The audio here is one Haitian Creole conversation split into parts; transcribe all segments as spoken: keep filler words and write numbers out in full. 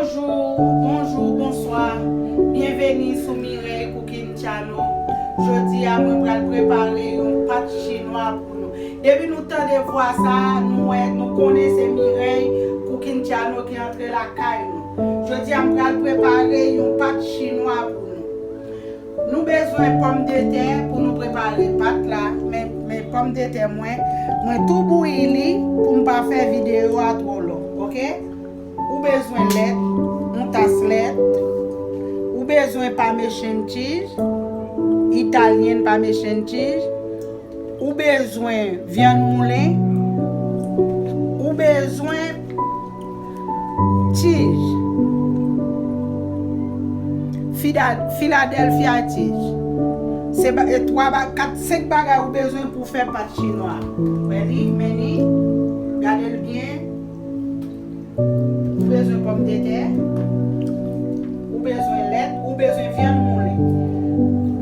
Bonjou, bonjou, bonswa. Byenveni sou Mireille Cooking Channel. Jodi a, mwen pral prepare yon pat chinwa pou nou. Depi nou tande vwa sa a, nou wè, nou konnen se Mireille Cooking Channel ki antre lakay nou. Jodi a, m pral prepare yon pat chinwa pou nou. Nou bezwen pòmdetè pou nou prepare pat la, men, men pòmdetè mwen, mwen tou bouyi li pou m pa fè videyo a twò long, oke? Ou bezwen lèt, yon tas lèt, ou bezwen Parmesan cheese, Italian Parmesan cheese, ou bezwen vyann moulen, ou bezwen cheese, Fida-, Philadelphia cheese. Se ba-, e twa ba-, kat, senk bagay ou bezwen pou fè pat chinwa. Wè li, men li, gade l byen. Ou bezwen pòmdetè, ou bezwen lèt, ou bezwen vyann moulen.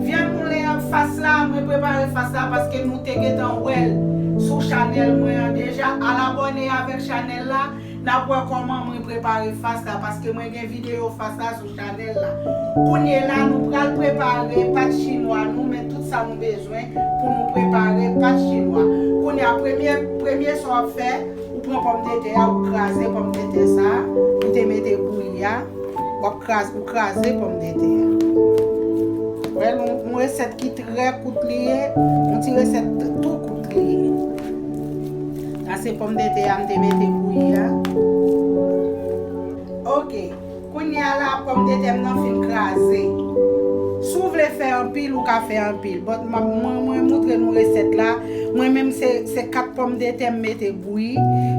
Vyann moulen an, fas la, mwen prepare fas la paske nou te gentan wè l sou chanèl mwen an deja. Al abòne avèk chanèl la, n ap wè kòman mwen prepare fas la, paske mwen gen videyo fas la sou chanèl la. Kounye la, nou pral prepare pat chinwa nou, men tout sa nou bezwen pou nou prepare pat chinwa. Kounye a, premye, premye sa w ap fè, ou pran pòmdetè a, ou kraze pòmdetè sa a, ou te mete bouyi a, w ap kraze, ou kraze pòmdetè a. Wè, yon, yon resèt ki trè kout li ye, yon ti resèt tou kout li ye. Sa se pòmdetè a m te mete bouyi a. Oke. Kounye a la, pòmdetè m nan fin kraze. Si w vle fè anpil, ou ka fè anpil. But m ap, mwen, mwen montre nou resèt la. Mwen menm, se, se kat pòmdetè m mete bouyi.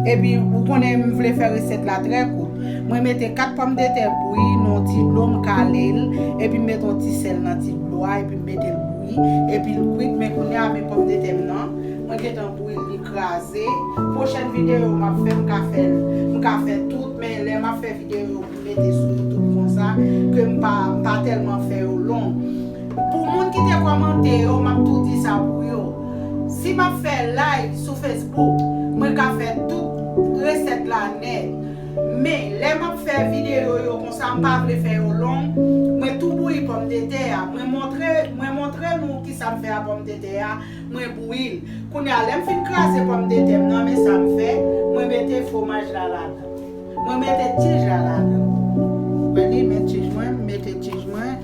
Epi, ou konnen m vle fè resèt la trè kout. Mwen mete kat pòmdetè bouyi nan yon ti dlo, m kale l. Epi, m mete yon ti sèl nan ti dlo a. Epi, m mete l bouyi. Epi, l kwit. Men kounye a, men pòmdetè m nan. Mwen gentan bouyi l, li kraze. Pwochèn videyo m ap fè, m ka fè l. M ka fè tout, men lè m ap fè videyo, mete sou YouTube konsa, ke m pa, m pa tèlman fè yo long. Pou moun ki te kòmante yo, m ap tou di sa pou yo. Si m ap fè live sou Facebook, mwen ka fè tout resèt la nèt. Men, lè m ap fè videyo yo konsa, m pa vle fè yo long, mwen tou bouyi pòmdetè a. Mwen montre, mwen montre nou kisa m fè a pòmdetè a, mwen bouyi l. Kounye a, lè m fin kraze pòmdetè m nan, men sa m fè, mwen mete fwomaj la ladan. Mwen mete tij la ladan. Wè li, men tij mwen, m mete tij mwen.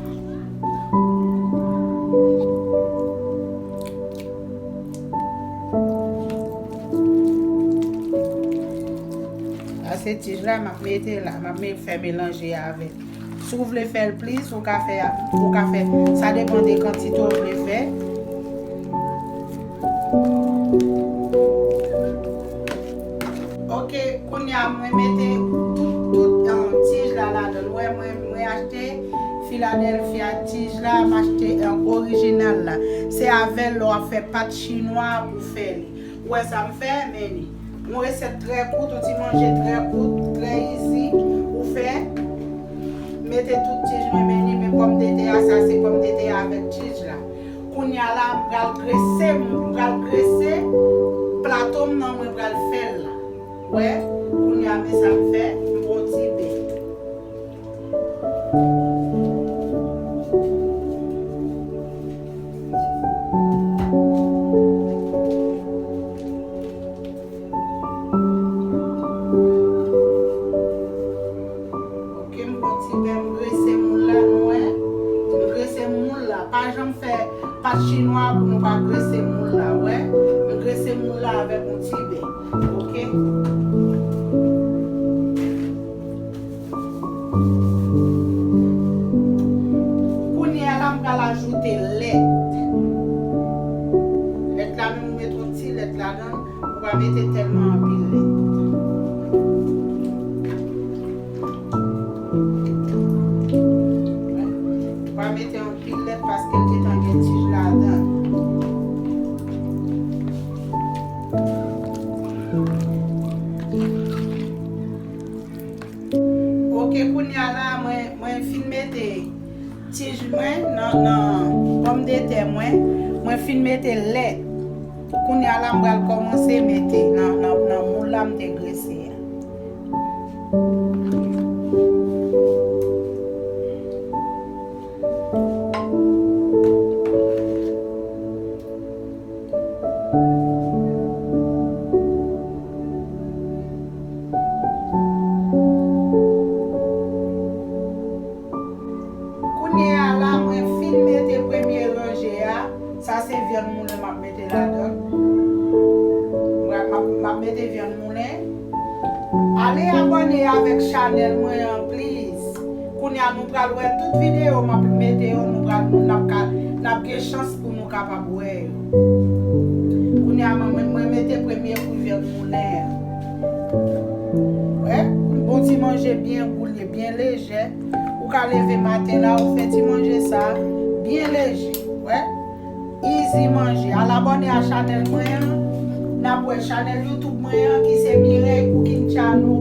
Sa se tij la m ap mete la, m ap me-, fè melanje avèk. Si w vle fè l plis, ou ka fè, ou ka fè, sa depann de kantite w vle fè. Oke, kounye a mwen mete tout, tout, um, tij la ladan l. Ou wè, mwen, mwen achte Philadelphia tij la, m achte, um, orijinal la. Se avè l lè w ap fè pat chinwa pou fè li. Ou wè sa m fè? Men li. Yon resèt trè kout, yon ti manje trè kout, trè easy. Ou fè, mete tout tij mwen, men li, men pòmdetè a, sa se pòmdetè a avèk tij la. Kounye a la, m pral grese, m pral grese plato m nan, mwen pral fè l la. Wè, kounye a, men sa m fè, m pran ti bè. Oke, m pran ti bè, m grese moul la, nou wè. M grese moul la. Pa janm fè pat chinwa pou nou pa grese moul la, wè. M grese moul la avèk yon ti bè. Oke. Kounye a la, m pral ajoute lèt. Lèt la menm, ou met yon ti lèt ladan l, ou pa mete tèlman anpil lèt. Ou pa mete anpil lèt paske l gentan gen tij ladan l. Oke, kounye a la, mwen, mwen fin mete tij mwen nan, nan pòmdetè mwen. Mwen fin mete lèt. Kounye a la, m pral kòmanse mete nan, nan, nan moul la m te grese a. chanèl mwen an, please. Kounye a nou pral wè tout videyo m ap mete yo, nou pral, n ap ka, n ap gen chans pou nou kapab wè yo. Kounye a mwen, mwen mete premye kou vyann moulen an. Wè, yon bon ti manje byen gou, li byen lejè. Ou ka leve maten la, ou fè ti manje sa, byen lejè. Wè, easy manje. Al abòne a chanèl mwen an. N ap wè chanèl YouTube mwen an ki se Mireille Cooking Channel.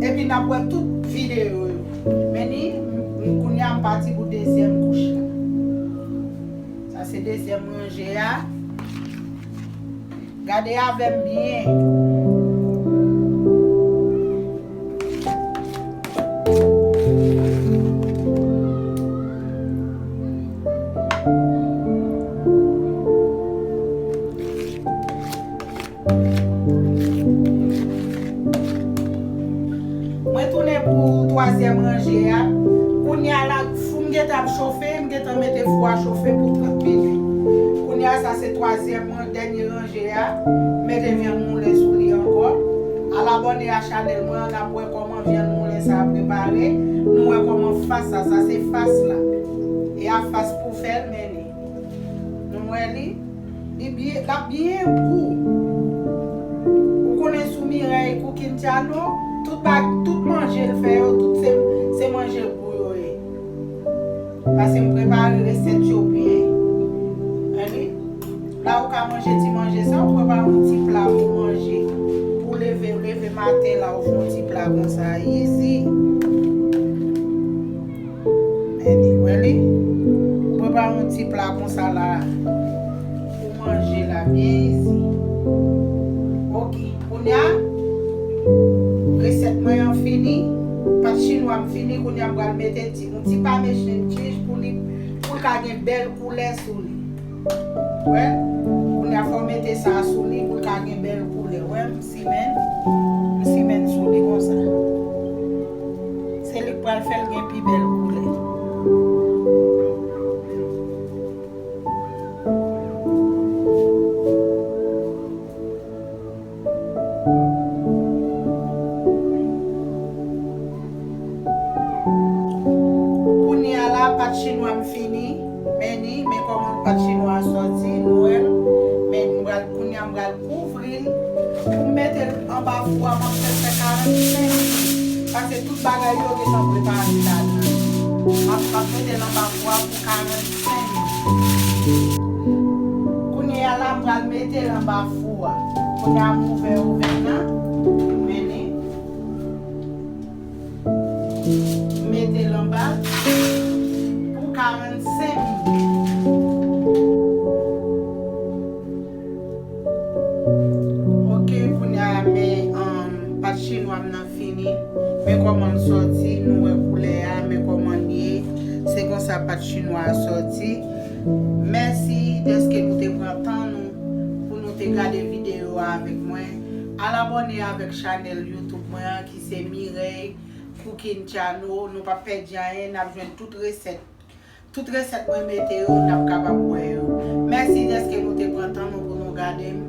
Epi n ap wè tout videyo yo. Men ni, m, m, kounye a m pati pou dezyèm kouch la. Sa se dezyèm ranje a. Gade avè m byen. Mwen tounen pou twazyèm ranje a. Kounye a la, fou m gentan ap chofe, m gentan mete fou a chofe pou trant minit. Kounye a, sa se twazyèm, dènye ranje a. M mete vyann moulen sou li ankò. Al abòne a chanèl mwen an, n ap wè kòman vyann moulen sa a prepare. Nou wè kòman fas sa, sa se fas la. E a fas pou fè l, men li. Nou wè li? Li byen, l ap byen gou. Ou konnen sou Mireille Cooking Channel, tout bag, tout manje l fè yo, tout se, se manje gou yo ye. Paske m prepare resèt yo byen. Wè li? La ou ka manje ti manje sa, ou prepare yon ti pla pou manje. Pou leve, leve maten la, ou fè yon ti pla konsa, easy. Men li, wè li? Ou prepare yon ti pla konsa la. Pou manje la, byen easy. Ok, kounye a, resèt mwen an fini. Pat chinwa m fini, kounye a m pral mete ti, yon ti Parmesan cheese pou li, pou l ka gen bèl koulè sou li. Wè, kounye a fò w mete sa sou li pou l ka gen bèl koulè. Wè, m simen, m simen sou li konsa. Se li k pral fè l gen pi bèl koulè. Kounye a la, pat chinwa m fini. Men ni, men kòman pat chinwa a sòti, nou wè l. Men m pral, kounye a m pral kouvri l. Pou m mete l anba fou a, m ap fè l fè karannsenk minit. Paske tout bagay yo gentan prepare ladan. M ap, m ap mete l anba fou a pou karannsenk minit. Kounye a la, m pral mete l anba fou a. Kounye a, m ouvè oven nan. Men li. M mete l anba pou karannsenk minit. Ok, kounye a, men, um, pat chinwa m nan fini. Men kòman l sòti, nou wè koulè a, men kòman l ye. Se konsa pat chinwa a sòti. Mèsi dèske nou te pran tan nou pou nou te gade videyo a avèk mwen. Al abòne avèk chanèl YouTube mwen an ki se Mireille Cooking Channel. Nou p ap pèdi anyen, n ap jwenn tout resèt. Tout resèt mwen mete yo, n ap kapab wè yo. Mèsi dèske nou te pran tan nou pou nou gade m.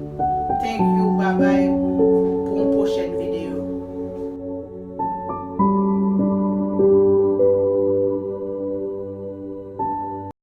Thank you, bye bye.